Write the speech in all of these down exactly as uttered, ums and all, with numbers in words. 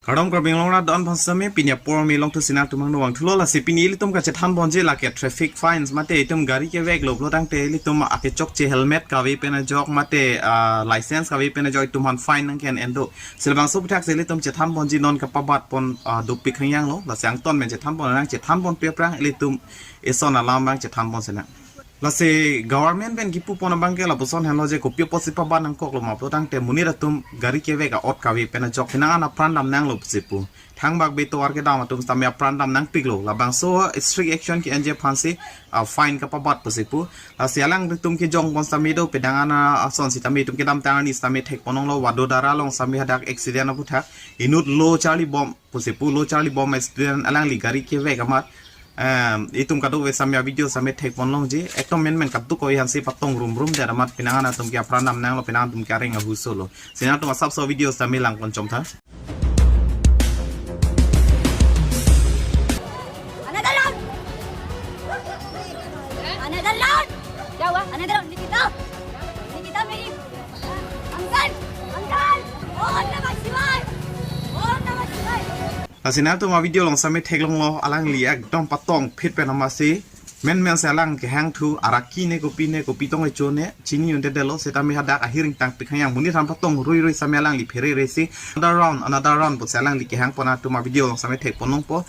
Kardom Karbi Anglong rat don aphan sitame pini apor me longthu si nangtum angno vangthulo. Lasi pini ilitum kachethan ponji lake traffic fines mate itum gari kevek lo pulo tangte ilitum akechokche helmet kave pen ajok mate ah, license kave pen ajok itum aphan fine nangke-en do. Si labangso aphuthak si ilitum chethan ponji non kapabat pon ah, dopik hangyang lo. Lasi angton pen chethan pon nang chethan ponpe aphrang ilitum eson alam abang chethan pon si nang. Lasi government pen kipu pon abangke lapuson henlo je kopi apotsi pabat nangkoklo ma pulo tangte monit atum gari kevek a-ot kave pen ajok penang an apran dam nanglo pusi pu. Thangbak be tovar kedam atum sitame apran dam nangpiklo. Labangso strict action ke-enji aphansi ah, fine kapabat pusi pu. Lasi alanglitum kejong pon sitame do penang an ason sitame itum kedamtang arni sitame thek pon longlo, Vadodara along sitame hadak accident aphuthak inut lo charli bom pusi pu, lo charli bom student alangli gari kevek amat. Em, itum kadokave sitame video sitame thek pon longji. Ekdom menmen kadokave aphansi patong rumrum det amat penang an atum ke apran dam nanglo, penang an atum ke areng ahuso lo. Si nangtum asapso video sitame lang pon chomtha. Another round. Another round. क्या हुआ? Another round. Nikita, निकिता मेरी। Uncle, uncle. ओम नमः शिवाय। ओम नमः शिवाय। Lasi nangtum avideo along sitame theklonglo, alangli ekdom patongphit pen amatsi menmen si alang kehangthu, araki ne kopi ne kopi tong echo ne chini un-edetlo, sitame hadak ahir ingtangpik hangyang monit aphan patong ruirui sitame alangli pherere si another round, another round pusi alangli kehang pon atum avideo along sitame thek pon longpo.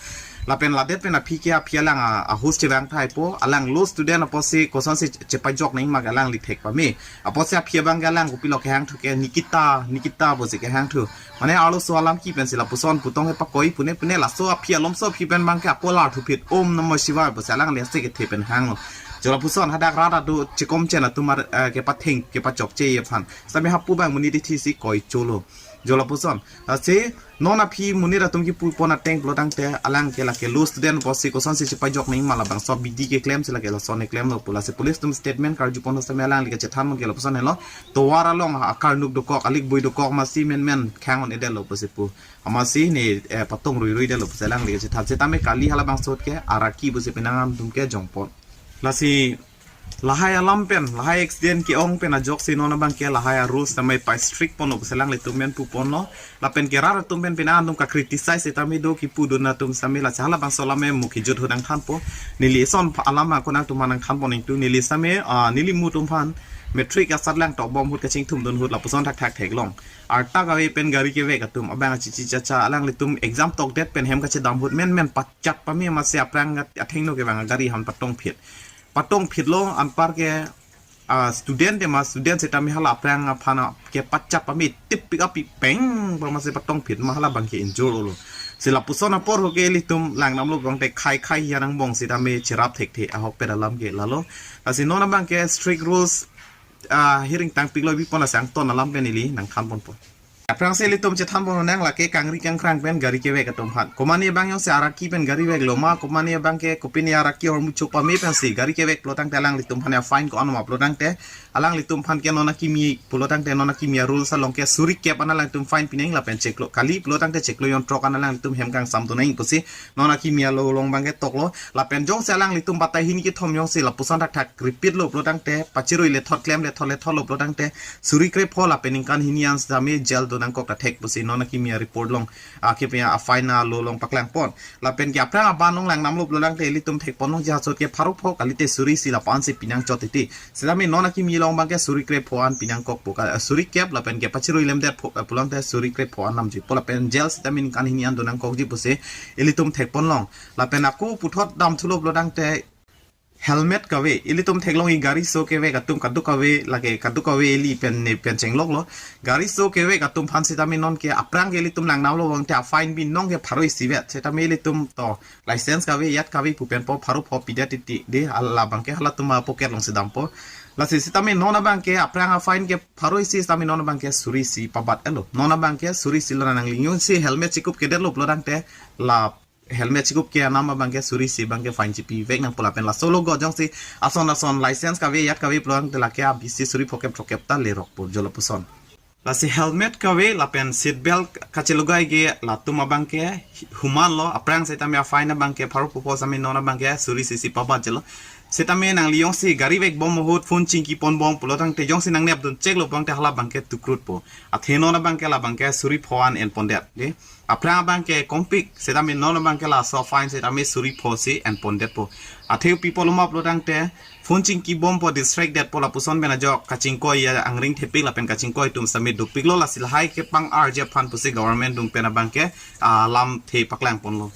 Lapen ladet pen aphi ke aphi alang a, ahus chevang thai po, alang lo student apotsi kosonsi chepajok nangji ma alangli thek pame. Apotsi aphi abangke alang kopilo kehangthu ke Nikita, Nikita pusi kehangthu. Mane arloso alam ki pensi lapuson putong he pakoi pune pune laso aphi alomso aphi pen abangke apolar thuphit Om Namah Shivaya pusi alangli ase kethe pen hanglo. Jo lapuson hadak rat adu chikom chen atum ar, eh, kepatheng kepachokche aphan sitame hapu abang monit ithi si koi cholo. Jo lapuson. Lasi non aphi monit atum kipu pon ateng pulo tangte alang ke lake lo student apotsi kosonsi chepajok nangji ma labangso abidi keklem si lake lason keklemlo pu. Lasi police atum statement karju pon sitame alangli kachethan pon ke lapuson helo. Tovar along akarnuk dokok, alik bui dokok amatsi menmen khang un-edetlo pusi pu. Amatsi ne, eh, patong ruirui detlo pusi alangli kachethan. Sitame kali halabangso ahut ke araki pusi penang an atum kejong pon. Lasi lahai alam pen, lahai accident ke-ong pen ajoksi non abangke lahai a-rules sitame pa-strict ponlo pusi alanglitum pen pu ponlo. Lapen ke rat atum pen penang an atum ka-criticize sitame do kipudun atum sitame, lasi halabangso alam me mukhi jut hu nangthan po. Neli eson pha-, alam ako nangtum aphan nangthan pon ingtu, neli sitame, ah, neli mu atum aphan matric asat lang tokbom ahut kachingthum dun ahut lapuson thakthak theklong. Arta kave pen gari kevek atum abang achichi chacha alanglitum exam tokdet pen hem kachedam ahut menmen pachat pame amatsi aphrang athengno kevang agari aphan patongphit. Patongphitlo anpar ke, ah, student de ma student sitame hala aphrang aphan a, kepachap pame tip pick up pi peng pu amatsi patongphit ma halabangke injure lo. Si lapuson apor ho ke ilitum langdamlo abangte khai khai hian angbong sitame cherap thekthe ahokpet alam ke lalo. Lasi non abangke strict rules, ah, ahir ingtangpiklo bi pon, lasi angton alam pen ili nangthan ponpo. Aphrangsi ilitum chethan pon nang lake kangri kangkrang pen gari kevek atum aphan. Komane abang jongsi araki pen gari veklo ma, komane abangke kopine araki ahormu chok pame pensi gari kevek pulo tangte alanglitum aphan a-fine ko-an ma pulo tangte alanglitum aphan ke non akimi pulo tangte non akimi a-rules along ke suri kep an alangtum fine pinang lapen chiklo kali pulo tangte chiklo jon throk an alangtum hem kangsam dun nangji pusi non akimi a-law along abangke toklo. Lapen jongsi alanglitum batai hini kethom jongsi lapuson thakthak repeat lo pulo tangte pachirui lethot klem lethot lethot lo pulo tangte suri krepho lapen ningkan hini an sitame jail dun nangkok ta thek pusi non akimi a-report along, ah, kipi a-fine a-law along paklang pon. Lapen ke aphrang aban along langdamlo pulo tangte ilitum thek pon longji ahut ke pharo pho kalite suri isi lapu-an si pinangchot titi. Sitame non akimi along abangke suri krepho an pinangkokpo ka, eh, suri kep lapen ke pachirui lemdet pho, eh, pulo tangte suri krepho an namjuipo lapen jail sitame ningkan hini an dun nangkokji pusi ilitum thek ponlong. Lapen ako puthot damthulo pulo tangte helmet kave, ilitum theklongji gari so kevek atum kadokave lake kadokave ili pen ne pen chengloklo. Gari so kevek atum aphan sitame non ke aphrang ke ilitum langdamlo abangte a-fine binong ke pharo isi vet. Sitame ilitum to license kave, yat kave pu pen po pharo pho pidet titi de, hala abangke halatum a-pocket alongsi dampo. Lasi sitame non abangke aphrang a-fine ke pharo isi sitame non abangke suri isi pabat-etlo. Non abangke suri isi lo, nangli jongsi helmet chikup kedetlo pulo tangte la helmet chikup ke anam abangke suri isi abangke fine chipivek nangpo lapen laso logot jongsi ason ason license kave yat kave pulo tangte lake abisi suri phokep throkep ta lerokpo jo lapuson. Lasi helmet kave lapen seat belt kachelogai ke latum abangke human lo, aphrang sitame a-fine abangke pharo pho pho sitame non abangke suri isi isi pabat-etlo. Sitame nangli jongsi gari vekbom ahut phone chingki ponbom pulo tangte jongsi nangnep dun cheklo abangte hala abangke tukrutpo. Athe non abangke la abangke suri pho an en pondet de. Aphrang abangke kongpik, setame non abangke laso fine setame suri pho si enpondetpo. Athe pi apotlo ma pulotangte, phone chingkibompo, distract detpo lapuson pen ajok kachingkoi angring thepik lapen kachingkoi atum setame dopiklo, lasi lahai kepang-arji aphan pusi government atum pen abangke, ah, lamthe paklangponlo.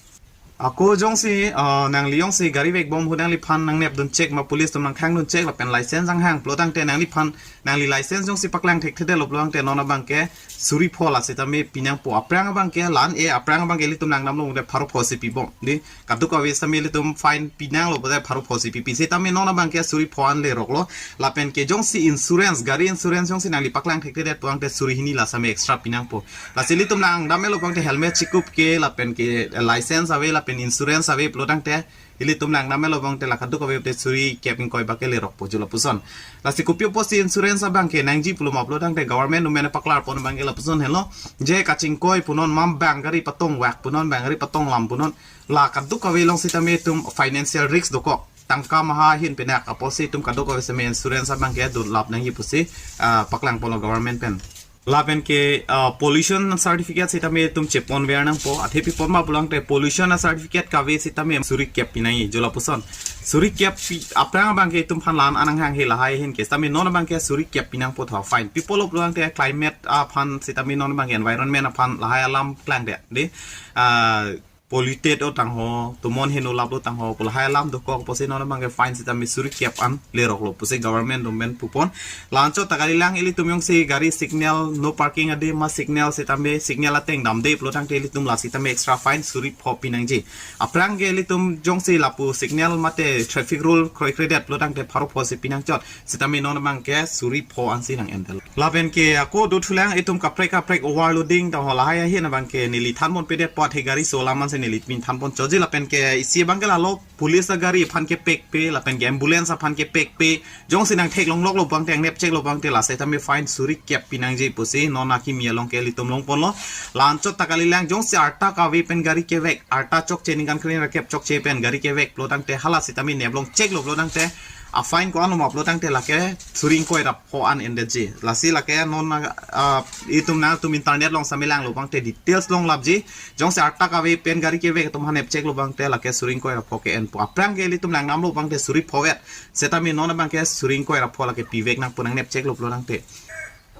Ako jongsi, ah, nangli jongsi gari vekbom ahut nangliphan nangnepdun chek ma police atum nangkhangdun chek lapen license nanghang pulotangte nangliphan, nangli license jongsi paklang thekthedetlo pulotangte non abangke suri pho la setame pinangpo. Aphrang abangke la-an, eh, aphrang abangke ilitum langdamlo pute pharo pho si pibom. Dei, kadokave setame ilitum fine pinanglo pute pharo pho si pipi. Setame non abangke suri pho an leroklo. Lapen ke jongsi insurance, gari insurance jongsi nangli paklang thekthedet pulotangte suri hini la setame extra pinangpo. Lasi ilitum langdamlo pulotangte helmet chikup ke lapen ke license ave lapen insurance ave pulotangte ilitum langdamlo pulotangte la kadokave pute suri kep ingkoi abangke lerokpo jo lapuson. Lasi kopi apotsi insurance abangke nangji pulo ma pulotangte government atum pen paklarpon abangke lapuson henlo. Je kachingkoi punon ma bang gari patongvak punon, bang gari patonglam punon, la kadokave along setame itum financial risk dokok. Tangka maha ahin penak apotsi itum kadokave setame insurance abangke dolap nangji pusi, ah, paklangponlo government pen. Lapen ke, ah, pollution certificate setame itum cheponver nangpo. Athe pi apot ma pulotangte pollution certificate kave setame suri kep pinangji jo lapuson. Suri kep pi, aphrang abangke itumphan la-an nanghanghe, lahai ahin ke setame non abangke suri kep pinangpo tho fine. Pi apotlo pulotangte climate aphan setame non abangke environment aphan lahai alam klangdet. Dei, ah, polluted o tangho, tomon heno laplo tangho, pu lahai alam dokok apotsi non abangke fine setame suri kep an leroklo pusi government atum pen pupon. La-an chot ta kalilang, ilitum jongsi gari signal no parking ade ma signal setame signal ateng damde pulotangte ilitum la setame extra fine suri pho pinangji. Aphrang ke ilitum jongsi lapu signal mate traffic rule kroikredet pulotangte pharo pho si pinangchot. Setame non abangke suri pho ansi nang-endetlo. Lapen ke ako dothulang itum kaprek kaprek overloading tangho, lahai ahin abangke neli thanponpedet apot he gari so alam ansi neli pin thanponchotji. Lapen ke isi abangke lalo police agari aphan kepekpe lapen ke ambulance aphan kepekpe. Jongsi nangtheklongloklo pulotangte, nangnepcheklo pulotangte la setame fine suri kep pinangji pusi non akimi along ke ilitum longponlo. La-an chot ta kalilang, jongsi arta kave pen gari kevek, arta chokche ningkan kre-ri ra kep chokche pen gari kevek pulotangte hala setame neplongcheklo pulotangte a fine ko-anlo ma pulotangte lake suri ingkoi ra pho an endetji. Lasi lake non, ah, itum nangtum internet along setame langlo pulotangte details longlapji. Jongsi arta kave pen gari kevek atum aphan nepcheklo pulotangte lake suri ingkoi ra pho ke-enpo. Aphrang ke ilitum langdamlo pulotangte suri pho-et. Setame non abangke suri ingkoi ra pho lake pivek nangpo, nangnepcheklo pulotangte.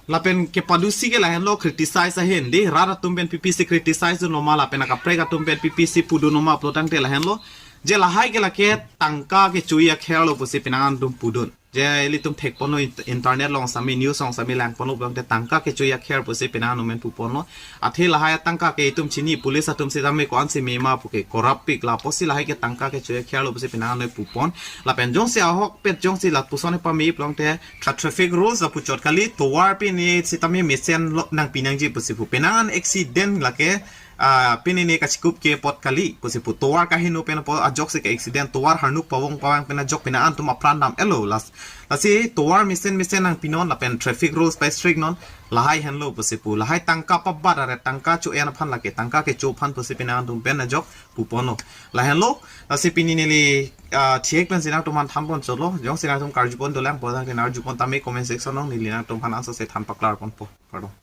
Lapen kepadusi ke lahenlo, criticize ahin dei, rat atum pen pipisi criticize dunlo ma lapen akaprek atum pen pipisi pudunlo ma pulotangte lahenlo. Je lahai ke lake tangka kecho-i akherlo pusi penang an atum pudun. Je ilitum thekponlo, int-, internet along setame news along setame langponlo pulotangte tangka kecho-i akher pusi penang an amen puponlo. Athe lahai atangka ke itum chini, police atum setame ko-ansi mema puke, corrupt pik, la apotsi lahai ke tangka kecho-i akherlo pusi penang an pupon. Lapen jongsi ahokpet jongsi lapuson pame pulotangte ka traffic rules apuchot kali, tovar pine setame mesenlo nangpinangji pusi pu. Penang an accident lake, ah, pine ne kachikup ke apot kali pusi pu. Tovar kaheno pen apot ajoksi ke accident, tovar harnuk pavong pavang pen ajok penang an atum apran dam-etlo. Las, lasi tovar mesen mesen nangpinon lapen traffic rules pai strict non, lahai henlo pusi pu. Lahai tangka pabat aret, tangka cho-en aphan lake, tangka kecho aphan pusi penang an atum pen ajok puponlo. Lahenlo, lasi pini neli, ah, thik pensi nangtumphan thanponchotlo. Jongsi nangtum karjupon dolang pulotangte nang arjupon tame comment section along, neli nangtumphan ansose than paklarponpo. Kardom.